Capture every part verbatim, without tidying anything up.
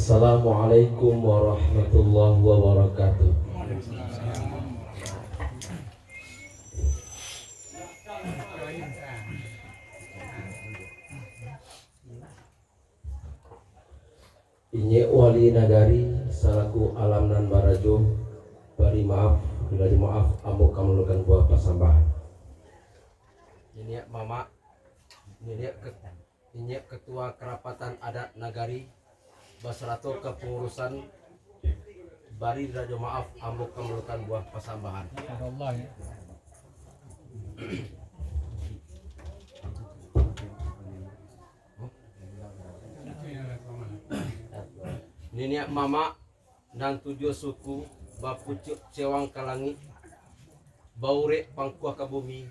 Assalamualaikum warahmatullahi wabarakatuh. Inyiak wali nagari salaku alam nan barajo, bari maaf, bila dimaaf, ambo ka manurunkan buah pasambahan. Inyiak mamak, inyiak ket-, inyiak ketua karapatan adat nagari, basarato kapangurusan, bari rajo maaf, ambo ka manurunkan buah pasambahan. Niniak mamak nan tujuah suku, bapucuak cewang ka langik, baurek pangkuah ka bumi,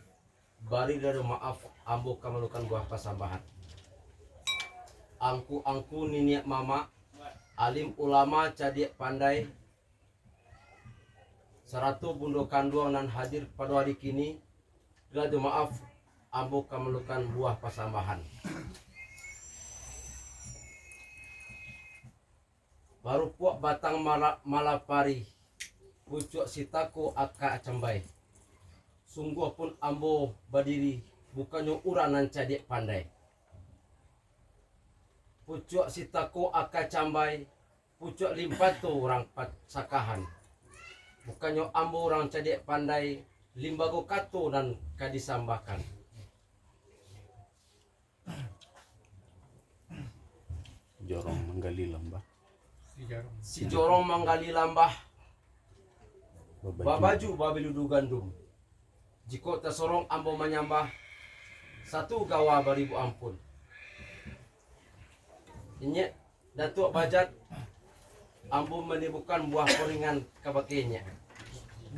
bari rajo maaf, ambo ka manurunkan buah pasambahan. Angku-angku niniak mamak, alim ulama cadiak pandai, sarato bundo kanduang nan hadir pado ari kini, rajo maaf, ambo ka manurunkan buah pasambahan. Barupuak batang mala-, malapari, pucuak sitako aka cambai. Sungguah pun ambo badiri, bukannyo urang nan cadiak pandai. Pucuak sitako aka cambai, pucuak limpato urang pa-, sakahan. Bukannyo ambo urang cadiak pandai, limbago kato nan ka disambahkan. Jorong manggali lambah. Si jorong manggali lambah, babaju, babaju babiludu gandum. Jikok tasorong ambo manyambah, satu gawa baribu ampun. Inyiak Datuak Bajat, ambo manibukan buah koringan kabake inyiak,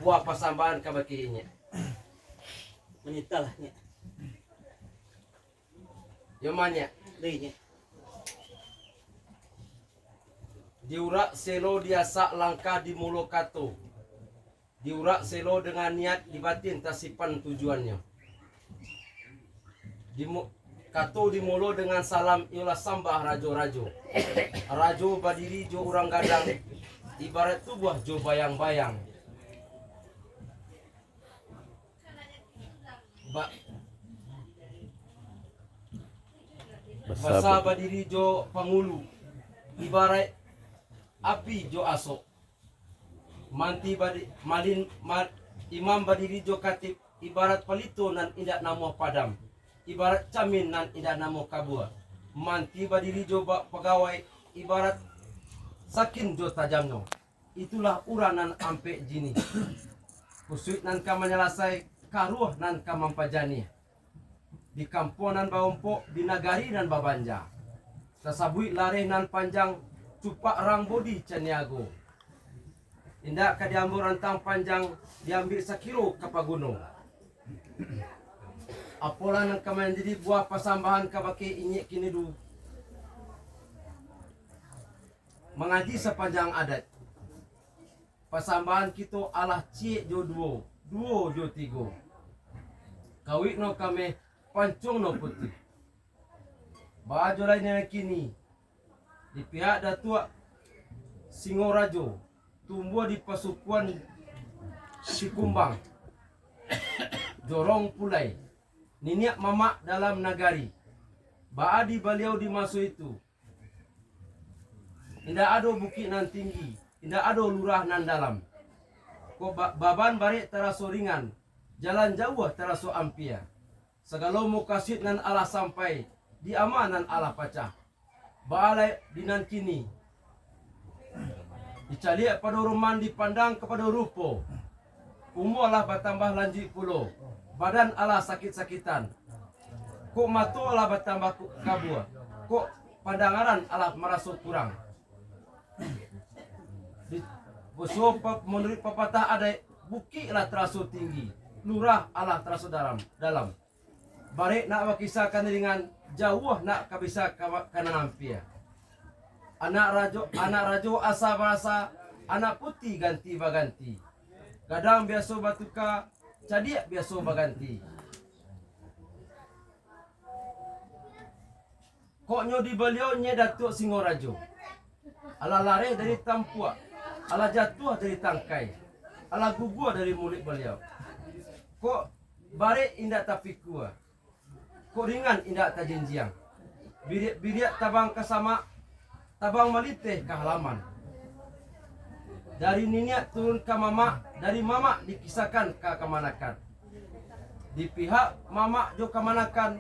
buah pasambahan kabake inyiak. Manyitalah, Nyiak. Yo, ma, Nyiak? Lai, Nyiak. Diurak selo diasak langkah di mulo kato. Diurak selo dengan niat di batin tasipan tujuannyo. Dimu-, kato dimulo dengan salam iyolah sambah rajo-rajo. Rajo badiri jo urang gadang, ibarat tubuah jo bayang-bayang. Ba-, basa basa ba- badiri jo pangulu, ibaraik api jo asok. Manti badi-, malin-, ma-, imam badiri jo katib, ibarat palito nan indak namuah padam, ibarat camin nan indak namuah kabua. Manti badiri jo ba-, pagawai, ibarat sakin jo tajamnyo. Itulah urang nan ampek jinih. Kusuik nan ka manyalasai, karuah nan ka mampajaniah. Di kampuang nan baompok, di nagari nan babanja. Tasabuik lareh nan panjang, cupak rang bodi caniago. Indak ka diambo rantang panjang, diambiak sakiro ka paguno. Apolah nan ka manjadi buah pasambahan kabake inyiak kini du? Mangaji sapanjang adaik. Pasambahan kito alah ciek jo duo, duo jo tigo. Kawik no kameh, pancuang no putiah. Baa jo lai nan kini, di pihak Datuak Singorajo, tumbuah di pasukuan Sikumbang, Jorong Pulai, niniak mamak dalam nagari. Baa di baliau di maso itu, indak ado bukik nan tinggi, indak ado lurah nan dalam. Kok ba-, baban barek taraso ringan, jalan jauah taraso ampia. Sagalo mukasuik nan alah sampai, di ama nan alah pacah. Baa lai di nan kini, dicaliak pado rumah, dipandang kapado rupo. Umua lah batambah lanjuik pulo, badan alah sakik-sakitan. Kok mato alah batambah ku-, kabua, kok pandangaran alah maraso kurang. Di-, basuo pa-, manuruik papatah adaik, bukik alah taraso tinggi, lurah alah taraso dalam, dalam. Barek nak bakisa ka nan ringan, jauah nak ka bisa ka, ka nan ampia. Anak rajo, anak rajo asa barasa, anak puti ganti baganti. Gadang biaso batuka, cadiak biaso baganti. Kok nyo di baliau Nyai Datuak Singorajo. Alah lareh dari tampuak, alah jatuah dari tangkai, alah gugua dari muluik baliau. Kok barek indak tapikua, kok ringan indak tajinjiang. Biriak-biriak tabang ka samak, tabang malinteh ka halaman. Dari niniak turun ka mamak, dari mamak dikisahkan ka kamanakan. Di pihak mamak jo kamanakan,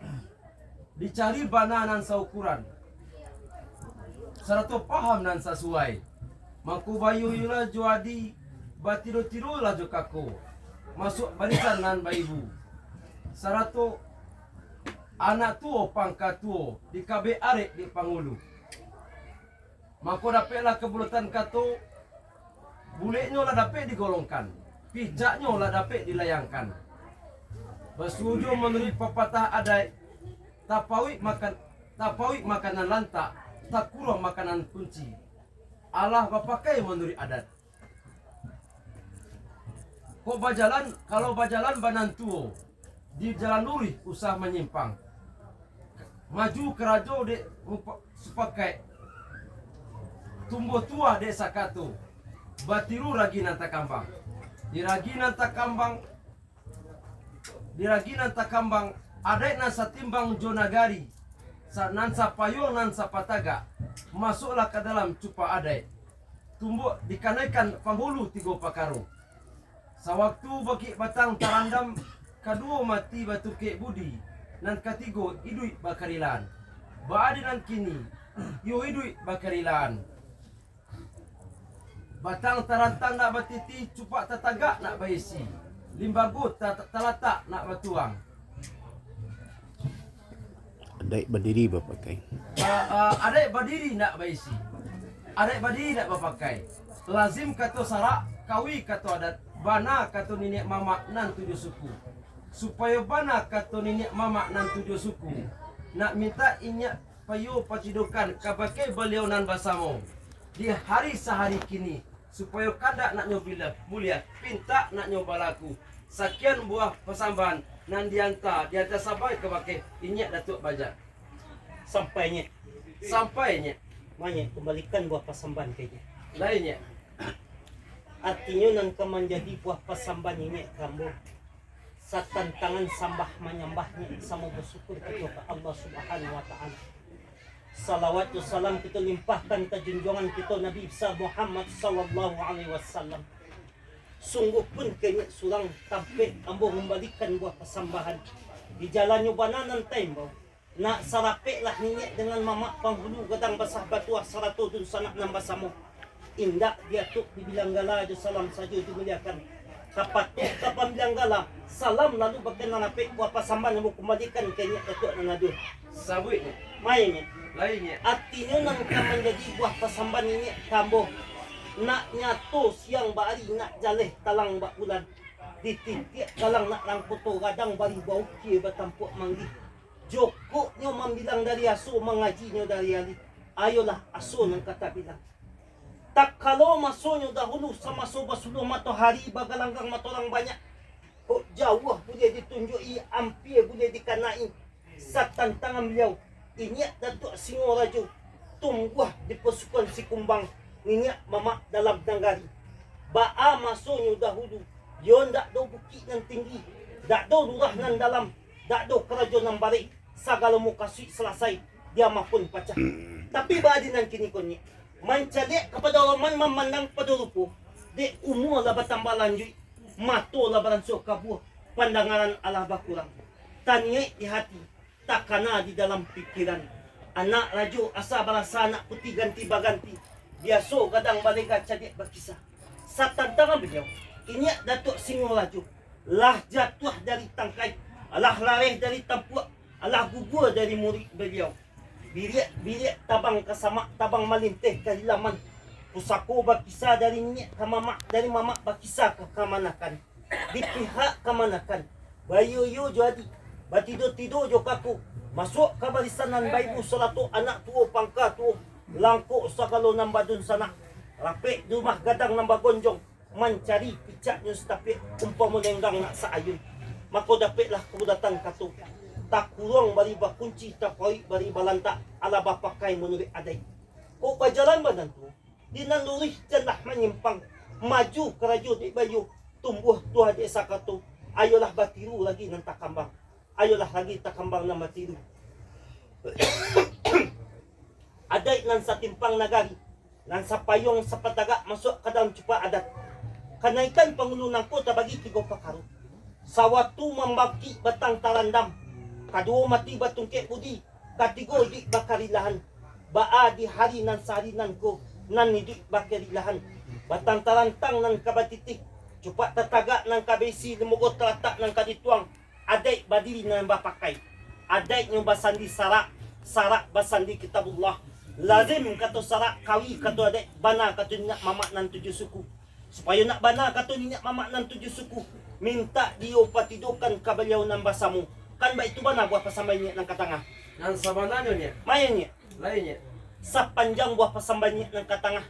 dicari bana nan saukuran, sarato paham nan sasuai. Mangko bayo-yolah jo adi, batido-tidolah jo kako, masuak barisan nan baibu, sarato anak tuo pangka tuo, dikabek arek dek pangulu. Mako dapeklah kabulatan kato, buleknyo lah dapek digolongkan, picaknyo lah dapek dilayangkan. Basuo jo manuruik papatah adaik, tapauik makan, tapauik makanan lantak, takuruang makanan kunci. Alah bapakai manuruik adat. Kok bajalan, kalau bajalan banan tuo, di jalan luruih usah manyimpang. Maju karajo dek mupa-, supakaik, tumbuah tuah dek sakato, batiru ragi nan takambang. Di ragi nan takambang, di ragi nan takambang, adaik nan satimbang jo nagari, sa-, nan sapayuang nan sapatagak, masuaklah ka dalam cupak adaik. Tumbuah dikanaikan panghulu tigo pakaro. Sawaktu bakik batang tarandam, kaduo mati batungkek budi, nan katigo iduik bakarilaan. Baa di nan kini, iyo iduik bakarilaan. Batang tarantang nak batiti, cupak tatagak nak baisi, limbago ta-, talatak nak batuang. Adaik badiri bapakai. Ba-, ah, adaik badiri nak baisi, adaik badiri nak bapakai. Lazim kato sarak, kawi kato adat, bana kato niniak mamak nan tujuah suku. Supayo bana kato niniak mamak nan tujuah suku, nak mintak inyiak payo patidokan kabake baliau nan basamo di hari sahari kini, supayo kandak nak nyo bila mulia, pintak nak nyo balaku. Sakian buah pasambahan nan dianta, dianta sampai kabake inyiak Datuak Bajak. Sampai, Nyek. Sampai, Nyek. Manyek, kumbalikan buah pasambahan ka Inyiak. Lai, Nyek. Artinyo nan ka manjadi buah pasambahan Inyiak ka ambo, satantangan sambah manyambah, Nyek, samo basyukur kito ka Allah Subhanahu wa Ta'ala. Salawat jo salam kito limpahkan ka junjuangan kito Nabi Besar Muhammad sallallahu alaihi wasallam. Sungguahpun ka Inyiak surang tampek ambo mambalikan buah pasambahan. Di jalannyo bana nan taimbau. Nak sarapeklah niniak dangan mamak panghulu gadang basah batuah sarato dunsanak nan basamo. Indak diatok dibilang gala jo salam sajo dimuliakan. Kapatuik ka pambilang gala, salam lalu bakenang rapek, buah pasambahan ambo kumbalikan ka inyiak datuak nan ado. Sabuik, Nyek. Mai, Nyek. Lai, Nyek. Artinyo nan ka manjadi buah pasambahan inyiak ka ambo, nak nyato siang bak ari, nak jaleh talang bak bulan. Di titiak galang nak langkoto, gadang bari baukia batampuak manggih. Jokoknyo mambilang dari aso, mangajinyo dari alih. Ayolah, aso nan ka tabilang. Takalo masonyo dahulu, samaso basuluah matohari, bagalanggang mato urang banyak. Kok jauah buliah ditunjuak-i, ampia buliah dikanai. Satantangan baliau, inyiak Datuak Singo Rajo, tumbuah di pasukan Sikumbang, niniak mamak dalam nagari. Baa masonyo dahulu, yo ndak do bukik nan tinggi, ndak do lurah nan dalam, ndak do karajo nan barek, sagalo mukasuik salasai, diamah pun pacah. Tapi baa di nan kini ko, Nyek, mancaliak kapado roman, mamandang kapado rupo, dek umua lah batambah lanjuik, mato lah baransua kabua, pandangaran alah bakurang. Taniaik di hati, takana di dalam pikiran. Anak rajo asa barasa, anak puti ganti baganti. Biaso gadang balega cadiak bakisa. Satantangan baliau, inyiak Datuak Singo Rajo, lah jatuah dari tangkai, alah lareh dari tampuak, alah gugua dari murik baliau. Biriak-biriak tabang ka samak, tabang malinteh ka hilaman. Pusako bakisa dari niniak ka mamak, dari mamak bakisa ka kamanakan. Di pihak kamanakan, baiyo-iyo jo adik, batido-tido jo kako, masuak ka barisan nan baibu, sarato anak tuo pangka tuo, langkok sagalo nan badunsanak, rapek di rumah gadang nan bagonjong, mancari picaknyo satapiak, umpamo lenggang nak saayun. Mako dapeklah kabulatan kato, takuruang bari bakunci, taparuik bari balantak, alah bapakai manuruik adaik. Kok bajalan badan tuo, Di nan luruih jan lah manyimpang, maju karajo dek baiyo, tumbuah tuah dek sakato, ayolah batiru lagi nan takambang, ayolah lagi takambang nan batiru. Adaik nan satimpang nagari, nan sapayuang sapatagak masuak ka dalam cupak adat. Kanaikan pangulu nangko tabagi tigo pakaro. Sawatu mambangkik batang tarandam, kaduo mati batungkek budi, katigo iduik bakarilahan. Baa di hari nan sahari nan ko, nan iduik bakarilahan. Batang tarantang nan ka batitih, cupak tatagak nan ka baisi, limbago talatak nan ka dituang, adaik badiri nan bapakai. Adaiknyo basandi sarak, sarak basandi Kitabullah. Lazim kato sarak, kawi kato adaik, bana kato niniak mamak nan tujuah suku. Supayo nak bana kato niniak mamak nan tujuah suku, mintak diyo patidokan ka baliau nan basamo. Kan baitu bana buah pasambahan niniak nan ka tangah. Nan sabananyo, Nyiak? Maya, Nyiak? Lai, Nyiak. Sapanjang buah pasambahan niniak nan ka tangah,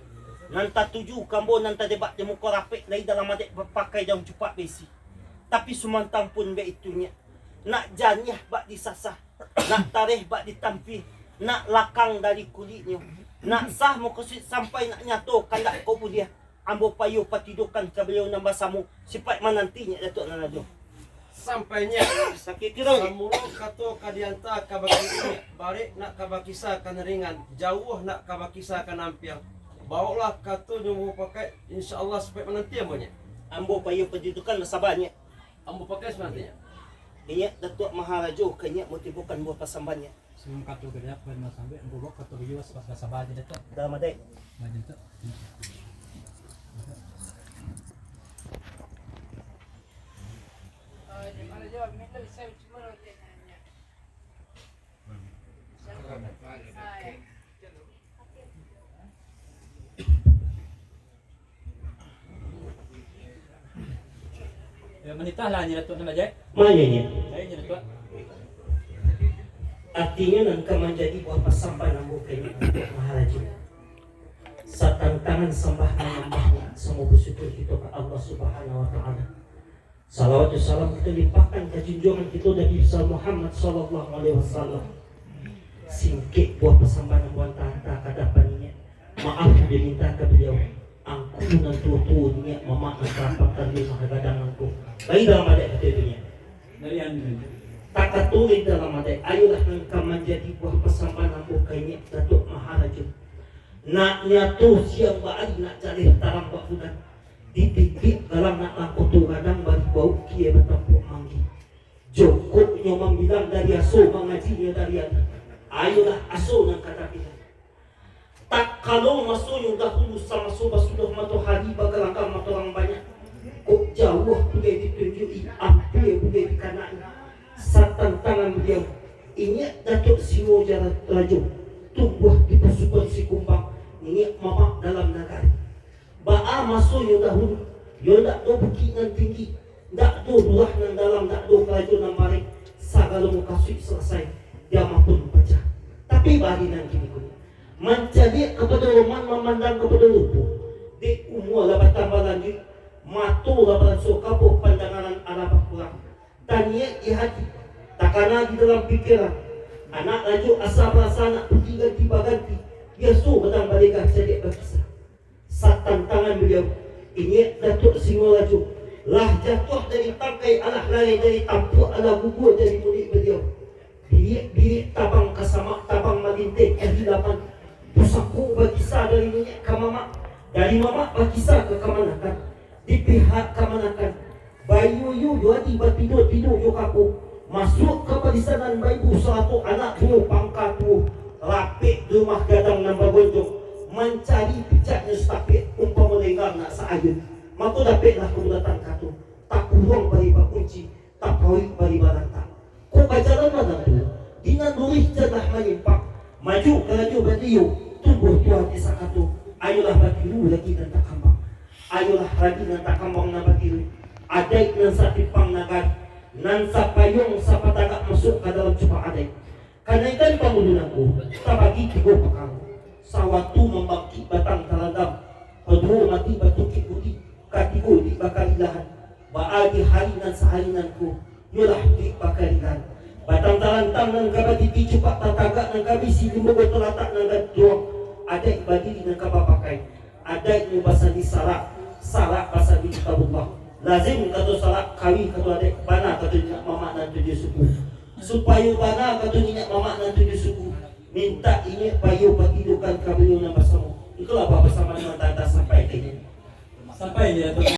nan tatuju ka ambo nan tadebak di muko rapek, lai dalam adaik bapakai daun cupak baisi. Tapi sumantang pun baitu, Nyiak, nak janiah bak disasah, nak tareh bak ditampih, nak lakang dari kuliknyo, nak sah mukasuik sampai nak nyato kandak ko buliah, ambo payo patidokan ka baliau nan basamo, sipaik mananti, Nyiak Datuak nan rajo. Sampai, Nyiak. Sakik kiro. Samulo kato ka dianta ka bakisa, barek nak ka bakisa ka nan ringan, jauah nak ka bakisa ka nan ampiang. Baoklah kato nan ambo pakai, insya Allah sipaik mananti ambo, Nyiak. Ambo payo patidokan, basaba, Nyiak. Ambo pakai sabananyo. Inyiak Datuak Maharajo ka inyiak mutibokan buah pasambahan nyiak. Sabalun kato ka diapo nan sampai, ambo baok kato baiyo, sabab basaba ajo, Datuak. Dalam adaik. Baik, Datuak. Ya, manitahlah nyo, Datuak, nan bajai. Mano nyo? Baik nyo, Datuak. Artinyo nan ka manjadi buah pasambahan ambo ka inyiak Datuak Maharajo. Satantangan sambah manyambah, samo basyukur kito ka Allah Subhanahu wa Ta'ala. Salawat jo salam kito limpahkan ka junjuangan kito Nabi besar Muhammad sallallahu alaihi wasallam. Singkek buah pasambahan ambo anta-anta ka dapan inyiak. Maaf diminta ka baliau. Angku nan tuo-tuo inyiak, mamak nan tarapang ka rumah gadang angku. Lai dalam adaik kito tu nyiak. Takato lai dalam adaik, ayolah nan ka manjadi buah pasambahan ambo ka inyiak Datuak Maharajo. Nak nyato siang baari, nak jaleh tarang bak bulan. Dititiak galang nak langkoto gadang, bari bau kie batampuak manggih. Jongkoknyo mambilang dari aso, mangajinyo dari anak. Ayolah aso nan ka tabilang. Tak kalo masonyo dahulu, samaso basudah matohari bagalanggang, matorang banyak. Kok jauah buliah ditunjuak-i, ampia buliah dikanai. Satantangan baliau, inyiak Datuak Singo Jara-, Rajo, tumbuah di pasukan Sikumbang, niniak mamak dalam nagari. Baa masonyo dahulu, yo ndak do bukik nan tinggi, ndak do lurah nan dalam, ndak do karajo nan barek, sagalo mukasuik salasai, jama pun pacah. Tapi bari nan kini ko, mancaliak kapado roman, mamandang kapado rupo, dek umua lah batambah lanjuik, mato lah baranso kabuah, pandangaran alah bakurang. Taniaik di hati, takana di dalam pikiran, anak rajo asa barasa anak puti ganti baganti, biaso gadang balegah cadiak bakisa. Satantangan baliau, inyiak Datuak Singo Rajo, lah jatuah dari tangkai, alah lalai dari tampuak, alah gugua dari mulik baliau. Biriak-biriak tabang ka samak, tabang malinteh kahilapan. Pusako bakisa dari niniak ka mamak, dari mamak bakisa ka kamanakan. Di pihak kamanakan, baiyo-iyo jo adi, batido-tido jo kako, masuak ka padisanan baibu sarato anak duo pangka tuo, rapek di rumah gadang nan bagonjong, mancari picaknyo satapiak, umpamo lenggang nak saayun, mako dapeklah kabulatan kato, takuruang bari bakunci, tapauik bari barantak. Kok bajalan badan tu, di nan luruih jan lah manyimpang, maju karajo baliau, tumbuah tuah di sakato, ayolah batiru lagi nan takambang. Ayolah lagi nan takambang nan batiru, adaik nan satimpang nagari, nan sapayuang sapatagak masuak ka dalam cupak adaik. Kanaikan pangulu nangko tabagi tigo pakaro. Sawatu mambangkik batang tarandam, kaduo mati batungkek budi, katigo iduik bakarilahan. Baa di hari nan sahari nan ko, iyolah iduik bakarilahan. Batang tarantang nan ka batiti, cupak tatagak nan ka baisi, limbago talatak nan ka dituang, adaik badiri nan ka bapakai. Adaik nyo basandi sarak, sarak basandi kitabullah. Lazim kato sarak, kawin kato adaik, bana kato niniak mamak nan tujuah suku. Supayo bana kato niniak mamak nan tujuah suku, mintak inyo payo patidokan ka baliau nan basamo. Ikolah bapasaman nan tanta sampai ka inyo. Sampai di ateh